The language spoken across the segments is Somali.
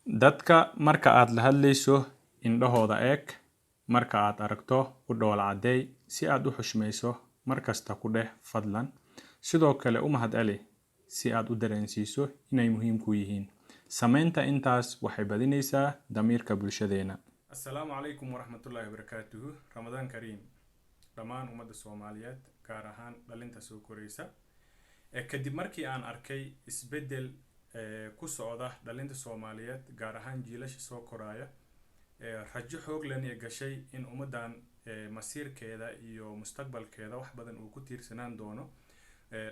Dadka marka aad la hadlayso, indhahooda eeg. Marka aad aragto, u dhoola caddeey si aad u xushmayso. Mar kasta ku dheh "fadlan". Sidoo kale u mahadceli si aad u dareensiiso inay muhiim ku yihiin. Samaynta intaas waxay badinaysaa damiirka bulshadeena. Assalaamu calaykum waraxmatullaahi wabarakaatuhu. Ramadaan kariim dhammaan ummadda Soomaaliyeed, gaar ahaan dhalinta soo koraysa. Kadib markii aan arkay isbeddel ku socda dhalinta Soomaaliyeed, gaar ahaan jiilasha soo koraya, rajo xoog leh ee gashay in ummaddan masiirkeeda iyo mustaqbalkeeda wax badan uu ku tiirsanaan doono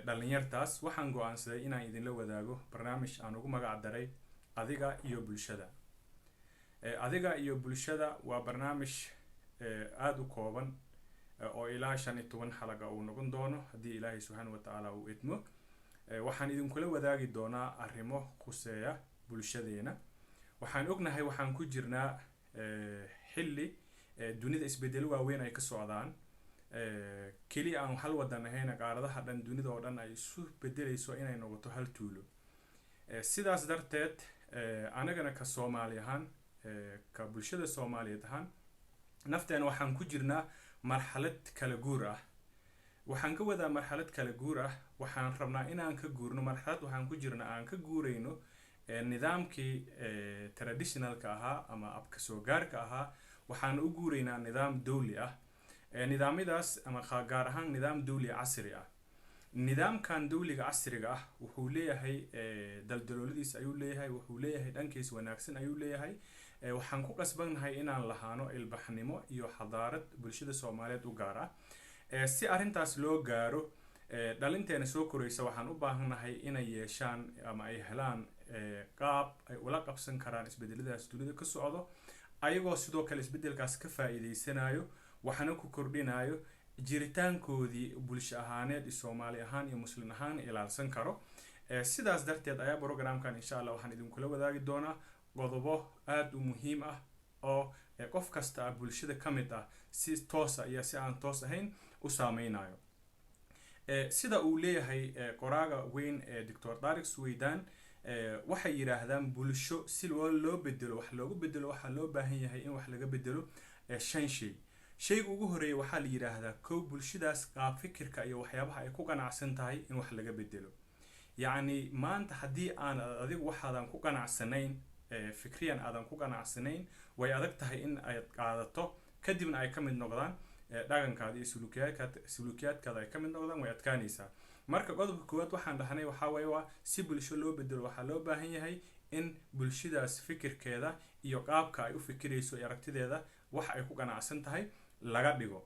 dhalinyartaas, waxaan go'aansaday inaan idinla wadaago barnaamij aan ugu magac daray "Adiga iyo Bulshada". "Adiga iyo Bulshada" waa barnaamij aada u kooban oo ilaa 15 xalaqa uu noqon doono, haddii Ilaahay subxaana wa tacaala uu idmo. Waxaan idinkula wadaagi doonaa arrimo khuseeya bulshadeena. Waxaan ognahay waxaan ku jirnaa xilli dunida isbedelo waaweyn ay ka socdaan. Keli aan hal wadan ahayn, qaaradaha dhan, dunida oo dhan ay isu bedeleyso inay noqoto hal tuulo. Sidaas darteed, anagana ka Soomaali ahaan, ka bulshada Soomaaliyeed ahaan nafteena, waxaan ku jirnaa marxalad kala guur ah. Waxaan ka wadaa marxalad kala guur ah, waxaan rabnaa inaan ka guurno marxalad waxaan ku jirnaa aan ka guurayno nidaamkii traditionalka ahaa ama abka soo gaarka ahaa. Waxaan u guuraynaa nidaam dawli ah. Nidaamyadaas ama gaar ahaan nidaam dawli casri ah. Nidaamkan dawliga casriga ah wuxuu leeyahay daldalooladiisa ayuu leeyahay, wuxuu leeyahay dhankiis wanaagsan ayuu leeyahay. Waxaan ku qasbannahay inaan lahaano ilbaxnimo iyo xadaarad bulshada Soomaaliyeed u gaar ah. Si arrintaas loo gaaro, dhalinteena soo koraysa waxaan u baahannahay inay yeeshaan ama ay helaan qaab ay ula qabsan karaan isbedeladaas dunida ka socdo, ayagoo sidoo kale isbedelkaas ka faa'iideysanayo, waxna ku kordhinayo, jiritaankoodii bulsho ahaaneed iyo Soomaali ahaan iyo Muslim ahaan ilaalsan karo. Sidaas darteed ayaa programkan, insha Allah, waxaan idinkula wadaagi doonaa qodobo aada u muhiim ah oo qof kasta ah bulshada ka mid ah si toosa iyo si aan toos ahayn u saameynayo. Sida uu leeyahay qoraaga weyn ee Doctor Tarik Suweydan, waxay yidhaahdaan bulsho si loo bedelo, wax loogu bedelo, waxaa loo baahan yahay in wax laga bedelo shan shay. Shayga ugu horeeya waxaa la yidhaahdaa, kow, bulshadaas qaab fikirka iyo waxyaabaha ay ku qanacsan tahay in wax laga bedelo. Yacni maanta haddii aan adigu waxaadan ku qanacsanayn, fikriyan aadan ku qanacsanayn, way adag tahay in aad qaadato, kadibna ay ka mid noqdaan dhaqankaada iyo suluukiyaadkaada ay ka mid noqdaan, way adkaanaysaa. Marka qodobka koowaad waxaan dhahnay waxaa waye, waa si bulsho loo bedelo waxaa loo baahan yahay in bulshadaas fikirkeeda iyo qaabka ay u fikirayso iyo aragtideeda, wax ay ku qanacsan tahay laga dhigo.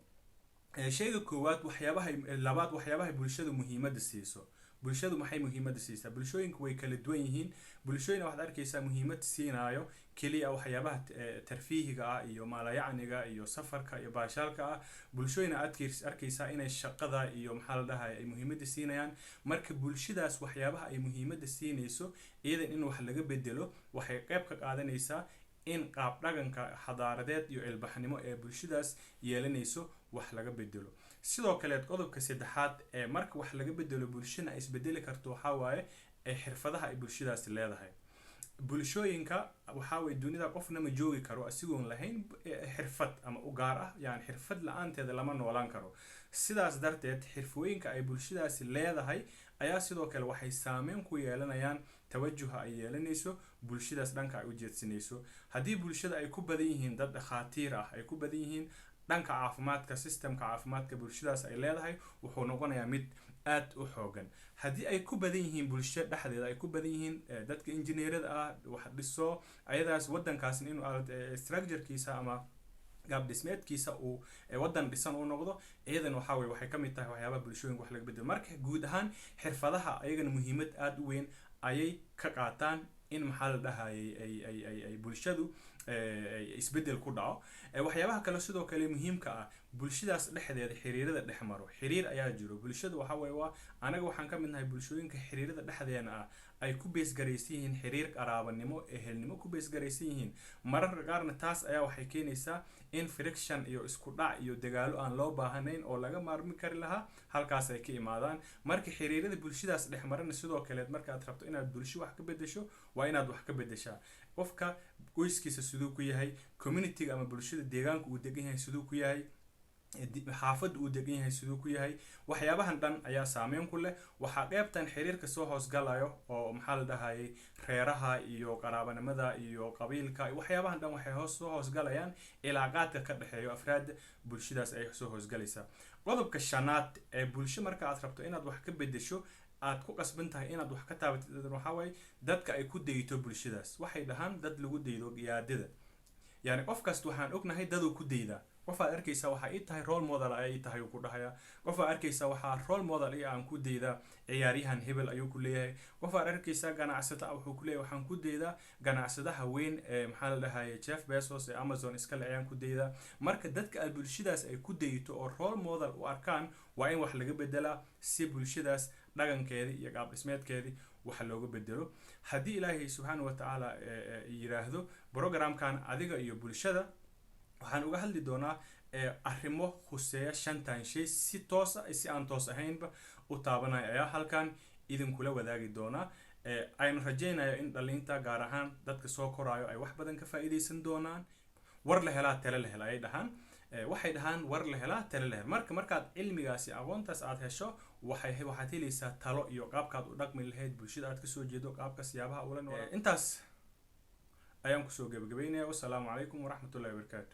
Shayga koowaad. Waxyaabaha labaad, waxyaabaha bulshadu muhiimadda siiso. Bulshadu maxay muhiimadda siisaa? Bulshooyinku way kala duwan yihiin. Bulshooyin waxaad arkaysaa muhiimad siinayo keliya waxyaabaha tarfiihiga ah iyo maalayacniga iyo safarka iyo baashaalka ah. Bulshooyin aad arkaysaa inay shaqada iyo, maxaa la dhahay, ay muhiimadda siinayaan. Marka bulshadaas waxyaabaha ay muhiimadda siinayso iyadan in wax laga bedelo waxay qayb ka qaadanaysaa in qaab dhaqanka xadaaradeed iyo ilbaxnimo ee bulshadaas yeelanayso wax laga bedelo. Sidoo kaleed, qodobka saddexaad ee marka wax laga bedelo bulshana ay isbedeli karto waxaa waaye ee xirfadaha ay bulshadaasi leedahay. Bulshooyinka waxaa weye, dunida qofna ma joogi karo asigoon lahayn xirfad ama u gaar ah. Yani xirfad la-aanteeda lama noolaan karo. Sidaas darteed, xirfooyinka ay bulshadaasi leedahay ayaa sidoo kale waxay saameyn ku yeelanayaan tawajuha ay yeelanayso bulshadaas, dhanka ay u jeedsanayso. Haddii bulshada ay ku badan yihiin dad dhakhaatiir ah, ay ku badan yihiin dhanka caafimaadka, systemka caafimaadka bulshadaas ay leedahay wuxuu noqonayaa mid aad u xoogan. Haddii ay ku badan yihiin, bulsho dhexdeeda ay ku badan yihiin dadka injineerada ah, wax dhiso, ayadaas wadankaasna inuu structurekiisa ama qaab dhismeedkiisa uu wadan dhisan uu noqdo, iyadan waxaa weye waxay kamid tahay waxyaabaha bulshooyinka wax laga bedelo. Marka guud ahaan xirfadaha ayagana muhiimad aada u weyn ayay ka qaataan in, maxaa la dhahayay, ay bulshadu isbedel ku dhaco. Waxyaabaha kale sidoo kale muhiimka ah, bulshadaas dhexdeeda xiriirada dhex maro. Xiriir ayaa jiro. Bulshada waxa weye, waa anaga waxaan ka mid nahay bulshooyinka xiriirada dhexdeena ah ay ku beesgaraysan yihiin, xiriir qaraabanimo, ehelnimo ku beesgaraysan yihiin. Mararka qaarna taas ayaa waxay keenaysaa in friction iyo isku dhac iyo dagaalo aan loo baahanayn oo laga maarmi kari lahaa halkaas ay ka imaadaan. Marka xiriirada bulshadaas dhex marana sidoo kaleed, markaad rabto inaad bulsho wax ka bedesho, waa inaad wax ka bedeshaa. Qofka qoyskiisa siduu ku yahay, communityga ama bulshada deegaanka uu degan yahay siduu ku yahay, xaafadda uu degan yahay siduu ku yahay. Waxyaabahan dhan ayaa saameyn ku leh. Waxaa qeybtan xiriirka soo hoosgalayo oo, maxaa la dhahayay, reeraha iyo qaraabanimada iyo qabiilka. Waxyaabahan dhan waxay hoos soo hoosgalayaan cilaaqaadka ka dhexeeyo afraadda bulshadaas ay soo hoosgalaysaa. Qodobka shanaad ee bulsho marka aad rabto inaad wax ka bedesho aad ku qasban tahay inaad wax ka taabatid waxaa waaye dadka ay ku dayto bulshadaas. Waxay dhahaan dad lagu daydo yaadada, yani qof kasta waxaan ognahay daduu ku daydaa. Qof aad arkaysaa "Waxaa ii tahay role model" ayay ii tahay, uu ku dhahayaa. Qof aad arkaysaa "Waxaa role model ii aan ku daydaa ciyaaryahan hebel" ayuu ku leeyahay. Qof aad arkaysaa ganacsata wuxuu ku leeyahay "Waxaan ku daydaa ganacsadaha weyn ee, maxaa la dhahaya, Jeff Bezos ee Amazon iskale ayaan ku daydaa." Marka dadka aad bulshadaas ay ku dayto oo role model u arkaan waa in wax laga bedelaa, si bulshadaas dhaqankeedii iyo qaab dhismeedkeedii wax looga bedelo. Haddii Ilaahay subxaana wa tacaala yiraahdo, programkan Adiga iyo Bulshada waxaan uga hadli doonaa arrimo khuseeya shantan shay, si toos ah, si aan toos ahaynba u taabanaya ayaa halkan idinkula wadaagi doonaa. Aynu rajaynayo in dhalinta, gaar ahaan dadka soo koraayo, ay wax badan ka faa'iidaysan doonaan. War la helaa tale la hela ayay dhahaan. Waxay dhahaan war la helaa tale la hel. Marka markaad cilmigaasi, aqoontaas aad hesho, waxaad helaysaa talo iyo qaabkaad u dhaqmi lahayd bulshada aad kasoo jeedo, qaabka siyaabaha ula nool. Intaas ayaan kusoo gebagabeynaya. Wasalaamu calaykum waraxmatullahi wabarakaatu.